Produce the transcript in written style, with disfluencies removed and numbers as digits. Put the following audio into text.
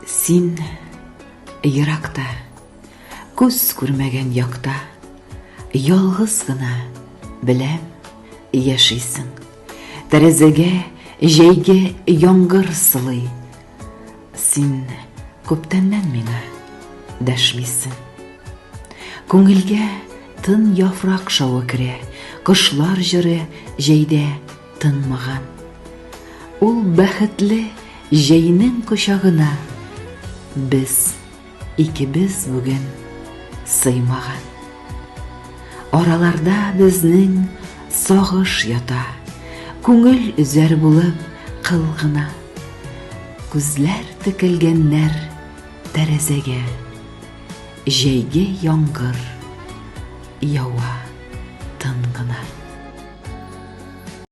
Син еракта, күз күрмәгән якта, ялгыз гына, беләм, яшисең. Тәрәзәгә җәйге яңгыр сылый. Син күптәннән миңа дәшмисең. Күңелгә тын яфрак шавы керә, кошлар җыры җәйдә тынмаган. Ул бәхетле җәйнең кочагына без икебез бүген сыймаган. Араларда безнең сагыш ята, күңел өзәр булып кыл гына. Күзләр текәлгәннәр тәрәзәгә, җәйге яңгыр ява.